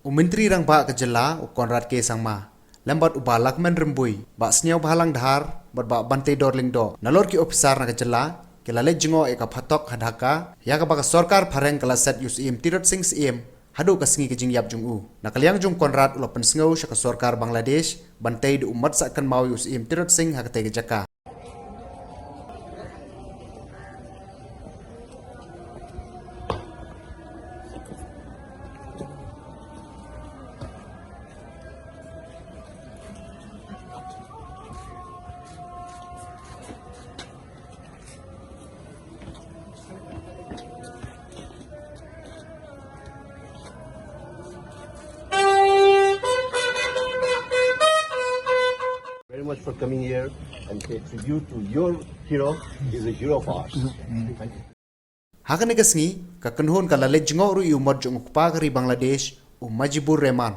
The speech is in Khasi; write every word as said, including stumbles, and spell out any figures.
U Myntri Rangbah ka jylla u Conrad K Sangma lem bad u Bah Lahkmen Rymbui, Bah Sniawbhalang Dhar bad Bah Banteidor Lyngdoh, nalor ki ophisar na ka jylla ki la leit jngoh ïa ka phatok ha Dhaka, ïa kaba ka sorkar phareng ka la set ïa u Syiem Tirot Sing Syiem haduh ka sngi ka jingïap jong u. Na ka liang jong u Conrad u la pynsngew sha ka sorkar Bangladesh ban tei da u mat sah kynmaw ïa u Syiem Tirot Sing ha katei ka jaka. Very much for coming here and pay tribute to your hero. He's a hero of ours. Thank you. Ha kane ka sngi ka kynhun ka la leit jngoh ruh ïa u mot jong u kpa ka ri Bangladesh, u Majibur Rehman.